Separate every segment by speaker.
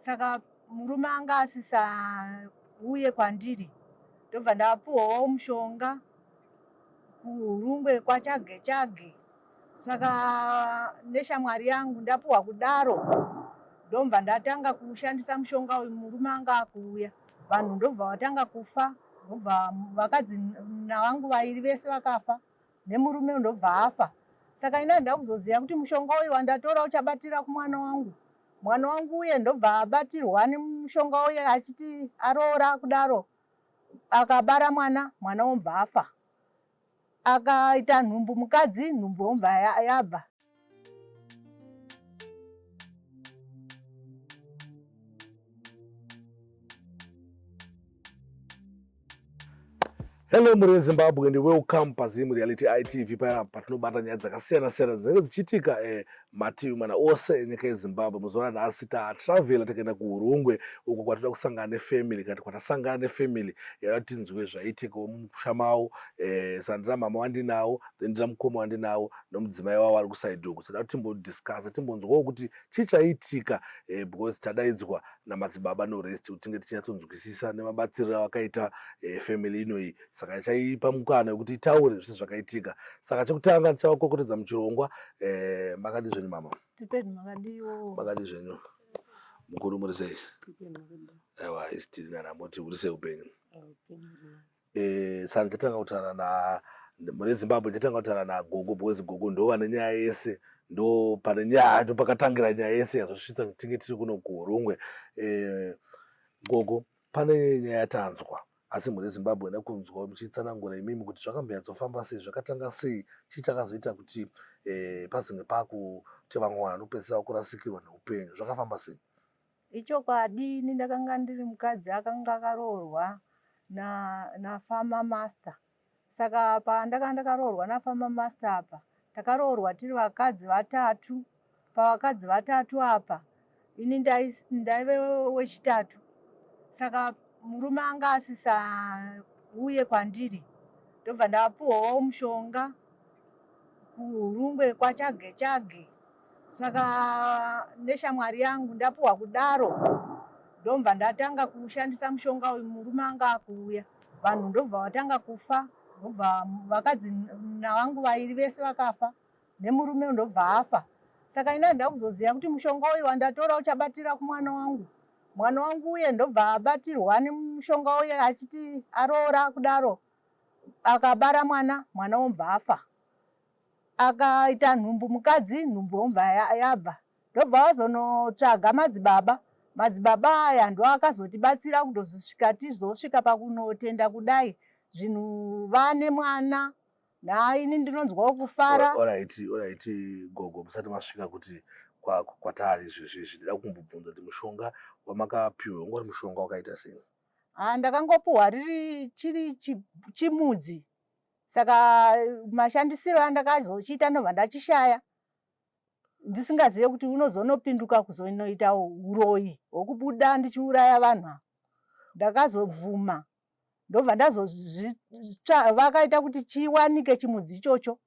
Speaker 1: Saka murume anga asisauye kwandiri, ndobva ndapuhwawo mushonga kuHurungwe kwaChage Chage. Saka neshamwari yangu ndapuhwa kudaro, ndobva ndatanga kushandisa mushonga uyu. Murume anga akuuya, vanhu ndobva vatanga kufa, ndobva vakadzi navangu vairi vese vakafa, nemurume ndobva afa. Saka ini handina kuzoziva kuti mushonga uyu wandatora uchabatira kumwana wangu. Mwana wangu uye ndobva abatirwa nemushonga uye achiti aroora kudaro, akabara mwana, mwana wobva afa. Akaita nhumbu mukadzi, nhumbu yobva yabva.
Speaker 2: Hello mhuri yeZimbabwe and welcome paZim Reality ITV paya patinobata nyaya dzakasiyana siyana dzinenge dzichiitika eh, mativi mana ose enyika yeZimbabwe. Muzuva ranhasi tatravela tikaenda kuHurungwe uko kwatinoda kusangana nefamily kana kwatasangana nefamily yada tinzwe zvaitikawo mumusha mavo eh, sandira mama wandinawo then ndina mukoma wandinawo nomudzimai wavo ari kusaidi uku. Sada kuti timbodiscussa timbonzwawo kuti chii chaiitika eh, because tadaidzwa namadzibaba Norest kuti tinge tichinyatsonzwisisa nemabatsiriro avakaita eh, family inoyi saka ichaipa mukana wekuti itaure zvese zvakaitika. Saka chekutanga ndichavakorokotedza muchirongwa eh, makadii zvenyu mama? Makadii zvenyu mukuru, muri sei? Aiwa, isi tiri nanamoti, uri sei upenyu? Eh, saka ndichatanga kutaura na mune Zimbabwe, ndichatanga kutaura nagogo because gogo ndo vane nyaya yese, ndo pane nyaya, ndo pakatangira nyaya yese yazosvitsa kuti tinge tiri kuno kuHurungwe. Eh, gogo, pane nyaya yatanzwa asi mhuri yeZimbabwe nekunzwa muchitsanangura imimi kuti zvakambonyatsofamba sei, zvakatanga sei, chii chakazoita kuti eh, pazenge pakuti vamwe vanhu vanopedzisira kurasikirwa neupenyu, zvakafamba sei?
Speaker 1: Ichokwadi ini ndakanga ndiri mukadzi akanga akaroorwa naFarmer Master. Saka pandakanga ndakaroorwa naFarmer Master apa, takaroorwa tiri vakadzi vatatu. Pavakadzi vatatu apa, ini ndaive wechitatu. Saka murume anga asisauye kwandiri, ndobva ndapuhwawo mushonga kuHurungwe kwaChage Chage. Saka neshamwari yangu ndapuhwa kudaro, ndobva ndatanga kushandisa mushonga uyu. Murume anga akuuya, vanhu ndobva vatanga kufa, ndobva vakadzi navangu vairi vese vakafa, nemurume ndobva afa. Saka ini handina kuzoziva kuti mushonga uyu wandatora uchabatira kumwana wangu. Mwana wangu uye ndobva abatirwa nemushonga uye achiti aroora kudaro, akabara mwana, mwana wobva afa. Akaita nhumbu mukadzi, nhumbu yobva yabva, ndobva vazonotsvaga madzibaba. Madzibaba aya ndo akazotibatsira kutozosvika tizosvika pakunotenda kudai zvinhu vane mwana. Nhaini ndinonzwawo kufara.
Speaker 2: Alright, alright gogo, musati masvika kuti kwatari izvezvi izvi, ndida kumbobvunza kuti mushonga wamakapiwa wanga uri mushonga wakaita sei?
Speaker 1: Ah, ndakangopuhwa riri chiri chimudzi. Saka mashandisiro andakazochiita ndobva ndachishaya ndisingazive kuti unozonopinduka kuzonoita uroyi hwokubuda ndichiuraya vanhu ava. Ndakazobvuma ndobva ndazozvitsva, vakaita kuti chiwanike chimudzi ichocho,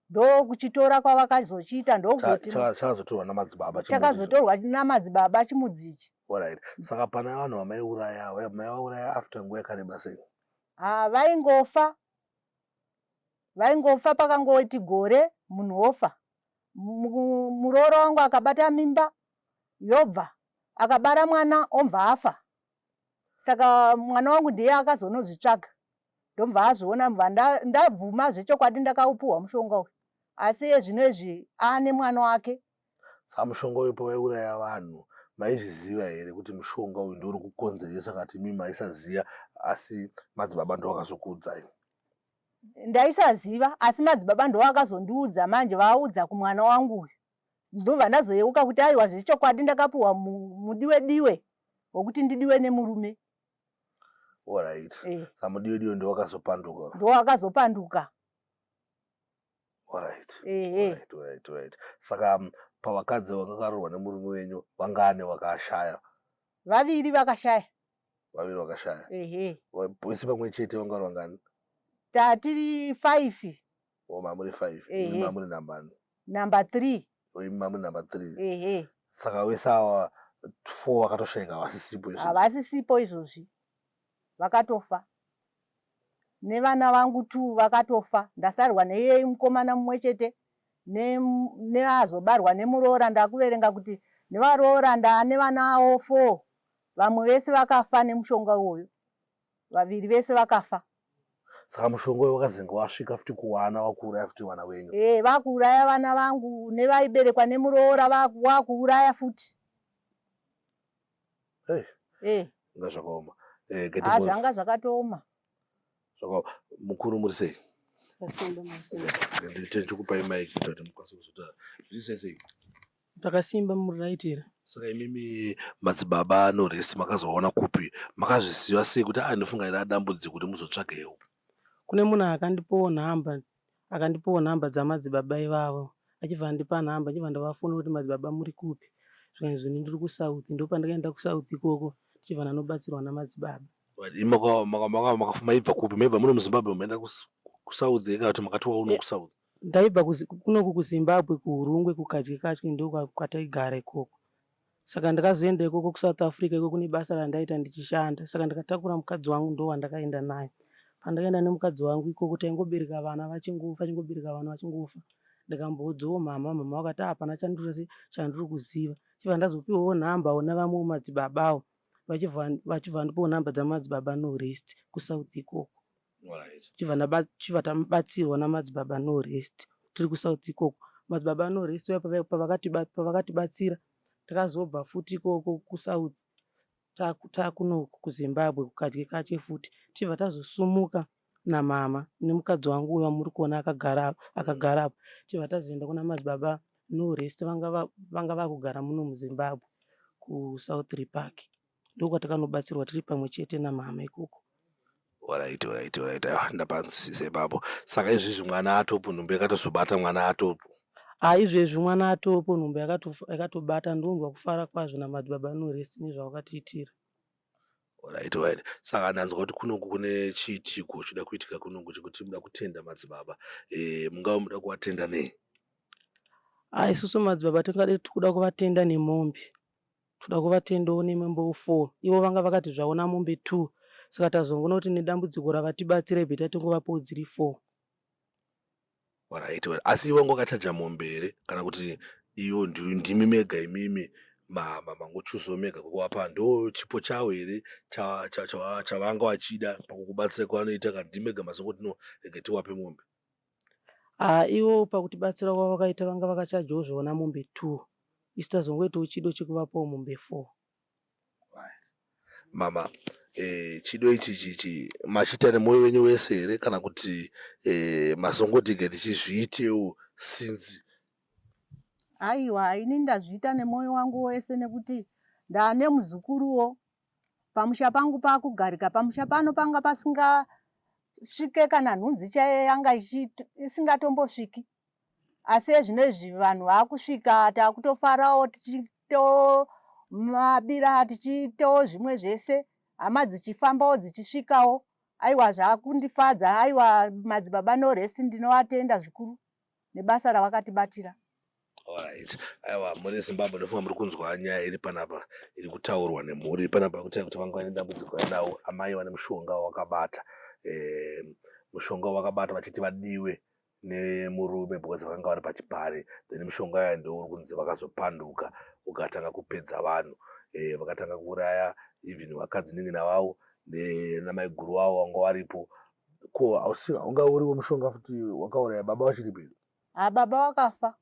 Speaker 1: ndokuchitora kwavakazochiita, ndokuzoti
Speaker 2: chakazotorwa namadzibaba,
Speaker 1: chakazotorwa namadzibaba chimudzi ichi.
Speaker 2: Alright, saka pana vanhu vamaiuraya, maivauraya after nguva yakareba sei?
Speaker 1: Ha, vaingofa, vaingofa pakangoti gore munhu wofa. Muroora wangu akabata mimba yobva, akabara mwana obva afa. Saka mwana wangu ndiye akazonozvitsvaga, ndobva azviona, bva ndabvuma zvechokwadi ndakaupiwa mushonga uyu. Asi iye zvino izvi aane mwana wake.
Speaker 2: Saka mushonga uyu pawaiuraya vanhu maizviziva here kuti mushonga uyu ndouri kukonzeresa, kana kuti imimi maisaziva asi madzibaba ndo vakazokuudzai?
Speaker 1: Ndaisaziva asi madzibaba ndo vakazondiudza manje, vaudza kumwana wangu uyu, ndobva ndazoyeuka kuti aiwa zvechokwadi ndakapuhwa mudiwe diwe wekuti ndidiwe nemurume.
Speaker 2: Alright. Eh. Saka mudiwe diwe ndo wakazopanduka?
Speaker 1: Ndo wakazopanduka.
Speaker 2: Alright. Alright, alright, alright. Saka pavakadzi vakaroorwa nemurume wenyu vangani vakashaya?
Speaker 1: Vaviri vakashaya.
Speaker 2: Vaviri vakashaya. Ehe. Vese pamwe chete vanga vari vangani?
Speaker 1: Tatiri 5.
Speaker 2: Oh, mamuri 5. Imi mamuri number?
Speaker 1: Number 3.
Speaker 2: Oh, imi mamuri number 3.
Speaker 1: Ehe.
Speaker 2: Saka vese ava Four vakatoshaika havasisipo izvozvi.
Speaker 1: Havasisipo izvozvi, vakatofa. Nevana vangu two vakatofa, ndasarwa neiyeyu mukomana mumwe chete neazobarwa nemuroora. Ndakuverenga kuti nevaroora ndaane vanawo four, vamwe vese vakafa nemushonga uwoyo, vaviri vese vakafa.
Speaker 2: Saka mushonga uyu wakazenge wasvika futi kuwana wakuuraya futi vana wenyu?
Speaker 1: Eh, vakuuraya vana vangu nevaiberekwa nemuroora wakuuraya futi.
Speaker 2: Hey.
Speaker 1: Eh.
Speaker 2: Nga zvakaoma. Eh,
Speaker 1: ah, zvanga zvakatooma.
Speaker 2: Zvakaoma. Mukuru muri sei? Ndichikupai mic kuti mukwanise kuzotaura. Zviri sei sei?
Speaker 3: Takasimba muri right here?
Speaker 2: Saka imimi madzibaba Norest makazovaona kupi? Makazviziva sei kuti ah ndofunga iri adambudziko kuti muzotsvaga help?
Speaker 3: Kune munhu akandipawo nhamba, akandipawo nhamba dzamadzibaba ivavo. Achibva andipa nhamba, achibva ndavafonera kuti madzibaba muri kupi? Zvikanzi ini ndiri kuSouth. Ndopandakaenda kuSouth ikoko ndichibva ndanobatsirwa namadzibaba.
Speaker 2: Imi maibva kupi? Maibva muno muZimbabwe maenda kuSouth here kana kuti makatiwa uno kuSouth?
Speaker 3: Ndaibva kunoku kuZimbabwe kuHurungwe kuKadye Katye ndokwataigara ikoko. Saka ndakazoenda ikoko kuSouth Africa ikoko kune basa randaita ndichishanda. Saka ndakatakura mukadzi wangu ndowandakaenda naye. Pandakaenda nemukadzi wangu ikoko taingobereka vana vachingofa, vachingobereka vana vachingofa. Ndikamboudzawo mama, mama vakati hapana chandiri kuziva. Chibva ndazopiwawo nhamba nevamwewo madzibabawo vachibva vandipawo nhamba dzamadzibaba Norest kuSouth ikoko. Chibva tabatsirwa namadzibaba Norest tiri kuSouth ikoko. Madzibaba Norest pavakatibatsira takazobva futi ikoko kuSouth takunoku kuZimbabwe kuKadye Katye futi. Tichibva tazosumuka namama nemukadzi wangu uyu wamuri kuona akagara apo. Tichibva tazoenda kuna madzibaba Norest vanga vakugara muno muZimbabwe kuSouth Park. Ndokwatakanobatsirwa tiri pamwe chete namama ikoko.
Speaker 2: Alright, alright, alright. Aiwa, ndapanzwisisa ipapo. Saka izvizvi mwana atopo, nhumbu yakatozobata mwana atopo.
Speaker 3: Ah, izvezvi mwana atopo, nhumbu yakatobata. Ndonzwa kufara kwazvo namadzibaba Norest nezvavakatiitira.
Speaker 2: Alright, alright. Saka ndanzwa kuti kunoku kune chiitiko chida kuitika kunoku chekuti muda kutenda madzibaba. Eh, mungava muda kuvatenda nei?
Speaker 3: Ah, isusu madzibaba tingade kuda kuvatenda nemombe. Toda kuvatendawo nemombe 4. Ivo vanga vakati zvaona mombe 2. Saka tazongoona kuti nedambudziko ravatibatsira better tingovapawo dziri 4.
Speaker 2: Alright, alright. Asi iwe wanga wakachaja mombe here kana kuti iyo ndimi mega imimi mangochuzawo mega kuvapa ndo chipo chavo here chavanga vachida pakukubatsira kwavanoita kana ndimi mega mazongoti no rega tiwape mombe?
Speaker 3: Ah, ivo pakutibatsira kwavakaita vanga vakachajawo zvaona mombe 2. Isu tazongoitawo chido chekuvapawo mombe 4.
Speaker 2: Mama, chido ichi chichi machiita nemwoyo wenyu wese here kana kuti mazongoti ke tichizviitewo since?
Speaker 1: Aiwa, ini ndazviita nemwoyo wangu wese nekuti ndaane muzukuruwo. Pamusha pangu pakugarika. Pamusha pano panga pasingasvike kana nhunzi chaiyo yanga isingatombosviki. Asi ezvino izvi vanhu vakusvika takutofarawo tichiitawo mabira tichiitawo zvimwe zvese hama dzichifambawo dzichisvikawo. Aiwa zvakundifadza aiwa madzibaba Norest ndinovatenda zvikuru nebasa ravakatibatira.
Speaker 2: Alright. Aiwa muri Zimbabwe ndofunga muri kunzwa nyaya iri panapa iri kutaurwa nemhuri panapa kuti kuti vanga vane dambudziko rinawo amai vane mushonga wakabata mushonga wakabata vachiti vadiwe nemurume because vakanga vari pachipare then mushonga uya ndouri kunzi vakazopanduka ukatanga kupedza vanhu vakatanga kuuraya even vakadzi nin'ina vavo namaiguru vavo vanga varipo. Ko unga uriwo mushonga futi wakauraya baba vachiri pedu?
Speaker 1: Ha, baba vakafa.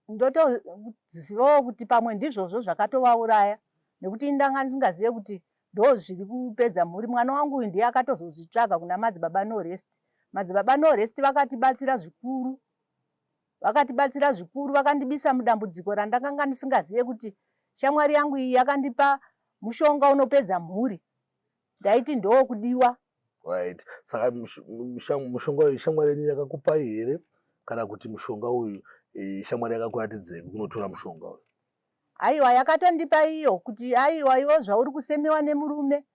Speaker 1: Ndotozivawo kuti pamwe ndizvozvo zvakatovauraya nekuti ndanga ndisingazive kuti ndo zviri kupedza mhuri. Mwana wangu uyu ndiye akatozozvitsvaga kuna madzibaba Norest. Madzibaba Norest vakatibatsira zvikuru. Vakatibatsira zvikuru, vakandibisa mudambudziko randakanga ndisingazive kuti shamwari yangu iyi yakandipa mushonga unopedza mhuri. Ndaiti ndokudiwa.
Speaker 2: Right. Saka mushonga uyu shamwari yenyu yakakupai here kana kuti mushonga uyu shamwari yakakuratidzei kunotora mushonga uyu?
Speaker 1: Aiwa, yakatondipa iyo kuti aiwa iwo zvauri kusemewa nemurume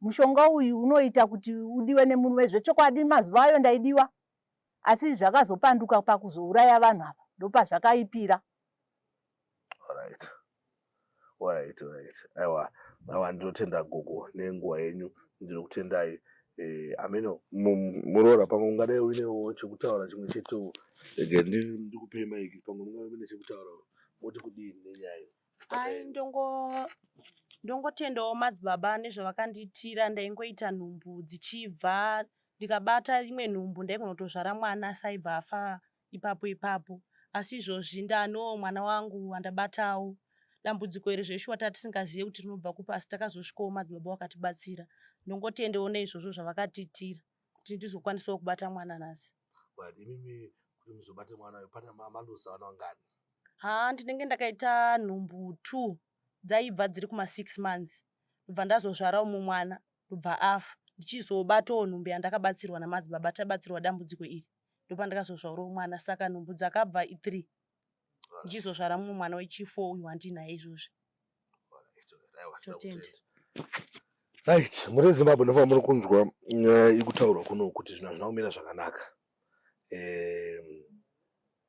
Speaker 1: mushonga uyu unoita kuti udiwe nemurume. Zvechokwadi mazuva ayo ndaidiwa, asi zvakazopanduka pakuzouraya vanhu ava ndopazvakaipira.
Speaker 2: Alright. Alright. Alright, alright. Aiwa, aiwa ndinotenda gogo nenguva yenyu. Ndinokutendai. Eh, ameno muroora pamwe ungadai uinewo chekutaura chimwe chetewo. Rege ndikupei maiki pamwe mungave mune chekutaura moti kudini nenyaya iyi.
Speaker 4: Ai ndongo ndongotendawo madzibaba nezvavakandiitira ndaingoita nhumbu dzichibva ndikabata imwe nhumbu ndaigona kutozvara mwana asi aibva afa ipapo ipapo asi izvozvi ndanewo mwana wangu wandabatawo dambudziko iri zveshuwa tatisingazive kuti rinobva kupi asi takazosvikawo madzibaba vakatibatsira ndongotendewo neizvozvo zvavakatiitira kuti ndizokwanisawo kubata mwana nhasi.
Speaker 2: But imimi kuti muzobate mwana uyu pane maluza vana vangani?
Speaker 4: Haa ndinenge ndakaita nhumbu two dzaibva dziri kuma 6 months ndobva ndazozvara umwe mwana ndobva afa ndichizobatawo nhumbu yandakabatsirwa namadzibaba tabatsirwa dambudziko iri ndopandakazozvarawo mwana saka nhumbu dzakabva i3 ndichizozvara mumwe mwana wechi4 uyu wandinaye izvozvi. Totenda.
Speaker 2: Right, muri Zimbabwe ndinofanira muri kunzwa nyaya iri kutaurwa kuno kuti zvinhu hazvina kumira zvakanaka.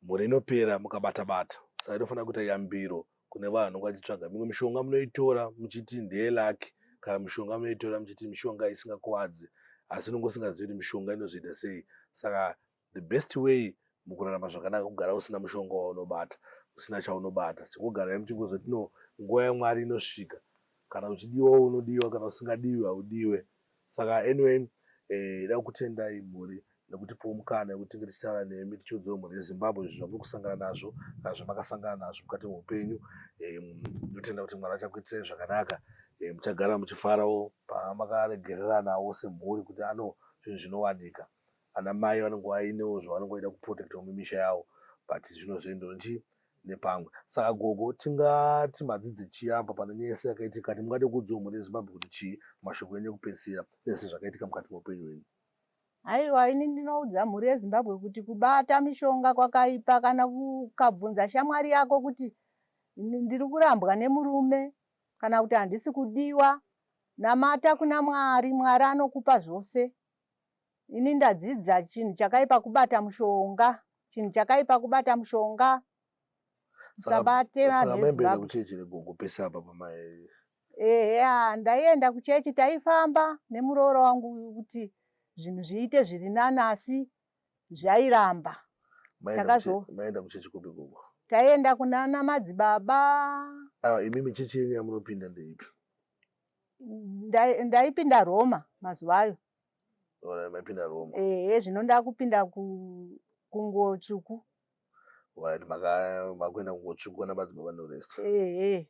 Speaker 2: Mhuri inopera mukabata bata, saka inofanira kuita yambiro kune vanhu vanenge vachitsvaga mimwe mishonga munoitora muchiti ndeyelaki kana mishonga munoitora muchiti mishonga isingakuvadzi asi unenge usingazivi kuti mishonga inozoita sei. Saka the best way mukurarama zvakanaka kugara usina mushonga waunobata usina chaunobata chingogarai muchingozoti no nguva yamwari inosvika kana uchidiwa unodiwa kana usingadiwi haudiwe saka anyway eh, da kutendai mhuri nekutipawo mukana wekuti tinge tichitaura nemi tichiudzawo mhuri yezimbabwe zvinhu zvamuri kusangana nazvo kana zvamakasangana nazvo mukati meupenyu eh, ndotenda kuti mwari achakuitirai zvakanaka eh, muchagara muchifarawo pamakaregereranawo semhuri kuti ano zvinhu zvinowanika ana mai vanenge vainewo zvavanenge vaida kuprotectawo mumisha yavo but zvinozoendawo nchi nepamwe saka gogo tingati madzidzi chii apa pane nyaya yese yakaitika kati mungade kuudzawo mhuri yezimbabwe kuti chii mashoko enyu ekupedzisira nese zvakaitika mukati meupenyu hwenyu
Speaker 1: Aiwa, ini ndinoudza mhuri yeZimbabwe kuti kubata mishonga kwakaipa. Kana ukabvunza shamwari yako kuti ndiri kurambwa nemurume kana kuti handisi kudiwa, namata kuna Mwari. Mwari anokupa zvose. Ini ndadzidza chinhu chakaipa kubata mushonga, chinhu chakaipa kubata mushonga. Musabate vanhu veZimbabwe.
Speaker 2: Kuchechi regogo pese apa pamai.
Speaker 1: Ehe, ndaienda kuchechi, taifamba nemuroora wangu kuti zvinhu zviite zviri nani asi zvairamba.
Speaker 2: Takazo maenda kuchechi kupi gogo?
Speaker 1: Taienda kunana madzibaba.
Speaker 2: Ah, imimi chechi yenyu yamunopinda ndeipi?
Speaker 1: Ndaipinda Roma mazuva ayo.
Speaker 2: Maipinda Roma.
Speaker 1: Ehe, zvino ndakupinda kunguo tsvuku.
Speaker 2: Right, makuenda kunguo tsvuku kana madzibaba norest.
Speaker 1: Ehe.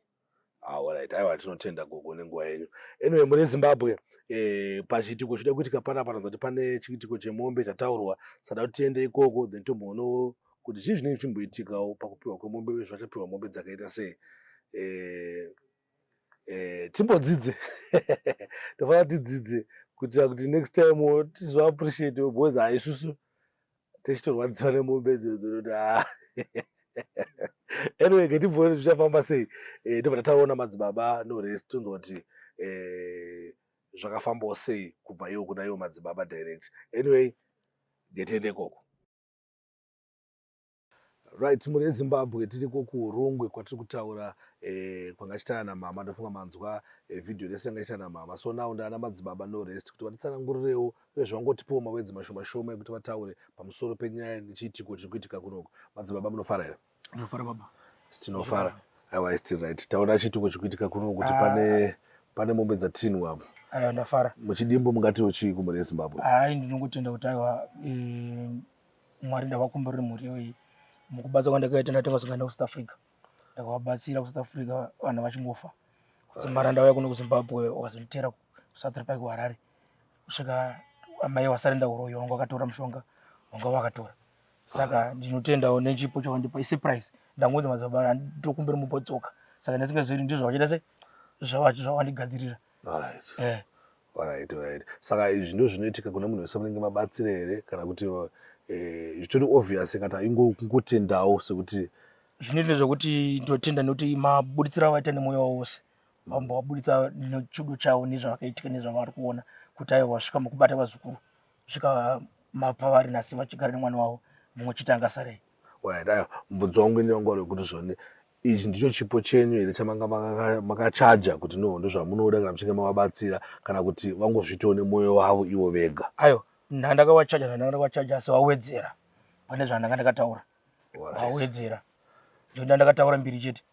Speaker 2: Ah, alright, aiwa tinotenda gogo nenguva yenyu. Anyway, mune Zimbabwe eh, pachiitiko chida kuitika panapa tanzwa pane chiitiko chemombe chataurwa sada kuti tiende ikoko then tomboonawo kuti chii zvinenge zvichimboitikawo pakupiwa kwemombe uye zvachapiwa mombe dzakaita sei eh, eh, timbodzidze tofanira tidzidze kuitira kuti next time tizoappreciate because haisusu tichitorwadziwa nemombe idzodzo kuti ah. Anyway ketibvone zvichafamba sei eh, tobva tataona madzibaba no rest tonzwa kuti eh, zvakafambawo sei kubva iwo kuna iwo madzibaba direct anyway ngetiende ikoko. Right, mhuri yeZimbabwe tiriko kuHurungwe kwatiri kutaura eh, kwanga chitana namama ndofunga manzwa eh, video rese yanga ichitana namama so now ndaana madzibaba no rest kuti vatitsanangurirewo uye zvavangotipawo mawedzi mashoma shoma ekuti vataure pamusoro penyaya nechiitiko chiri kuitika kunoko. Madzibaba munofara here?
Speaker 5: Ndinofara baba.
Speaker 2: Tinofara. Aiwa it's right. Taona chiitiko chiri kuitika kuno kuti ah. pane pane mombe dzatinwa apo.
Speaker 5: Aiwa ndafara.
Speaker 2: Muchidimbu mungatiwo chii kumhuri yeZimbabwe?
Speaker 5: Hai ndinongotenda kuti aiwa eh, Mwari ndavakomborere mhuri iyoyi mukubatsa kwandakaita ndatenga sangana kusouth Africa ndakavabatsira kusouth Africa vanhu vachingofa kudzimara ndauya kuno kuZimbabwe wakazonditera kusouth Africa kuHarare kusvika amai wasarenda uroyi wanga wakatora mushonga wanga wakatora saka ndinotendawo nechipo chawandipa isurprise ndangonzi madzibaba ndokumbira mubodzoka saka ndisingazviri ndizvo zvavachiita se zvawandigadzirira
Speaker 2: eh. Alright, alright. Saka izvi ndo zvinoitika kune munhu wese munenge mabatsira here kana kuti eh, zvitori obvious kana ingotendawo sekuti
Speaker 5: zvinoita zvekuti ndinotenda nekuti mabuditsiro avaita nemwoyo wavo wose vamba vabuditsa nechido chavo nezvavakaitika nezvavari kuona kuti aiwa vasvika mukubata vazukuru kusvika mapavari nhasi vachigara nemwana wavo mumwe chete angasarei
Speaker 2: Alright, aiwa mubvunzo wangu ini wangu wari wekuti zvoni Ichi ndicho chipo chenyu here chamanga makachaja kuti no ndozvamunoda kana muchinge mavabatsira kana kuti vangozviitawo nemwoyo wavo ivo vega?
Speaker 5: Ayo, ndandakavachaja zvandakavachaja asi vawedzera pane zvandanga ndakataura. Vawedzera. Ndoda ndakataura mbiri chete.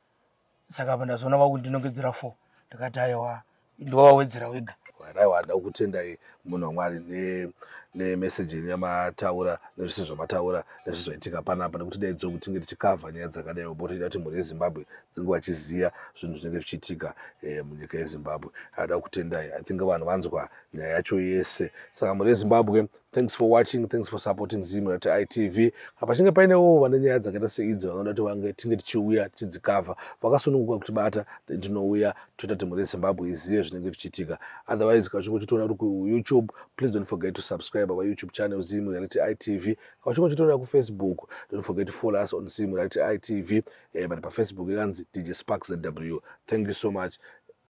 Speaker 5: Saka apa ndazoona vakundinongedzera 4. Ndakati aiwa ndowawedzera wega.
Speaker 2: Aiwa, ndada kukutendai munhu waMwari nemeseji yenyu yamataura nezvese zvamataura nezvese zvaitika panapa, nekuti daidzo kuti tinge tichikavha nyaya dzakadai obo toita kuti mhuri yeZimbabwe dzinge vachiziva zvinhu zvinenge zvichiitika munyika yeZimbabwe. Ada kutendai. I think vanhu vanzwa nyaya yacho yese. Saka mhuri yeZimbabwe, thanks for watching, thanks for supporting Zim Reality ITV. Kana pachinge painewo vane nyaya dzakaita seidzo vanoda kuti vange tinge tichiuya tichidzikavha, vakasununguka kutibata, then tinouya toita kuti mhuri yeZimbabwe izive zvinenge zvichiitika. Otherwise, kana uchinge uchitoona uri kuYouTube, please don't forget to subscribe our YouTube channel Zim Reality ITV. Kana uchinge uchitoona kuFacebook, don't forget to follow us on Zim Reality ITV. But paFacebook ikanzi DJ Sparks ZW. Thank you so much.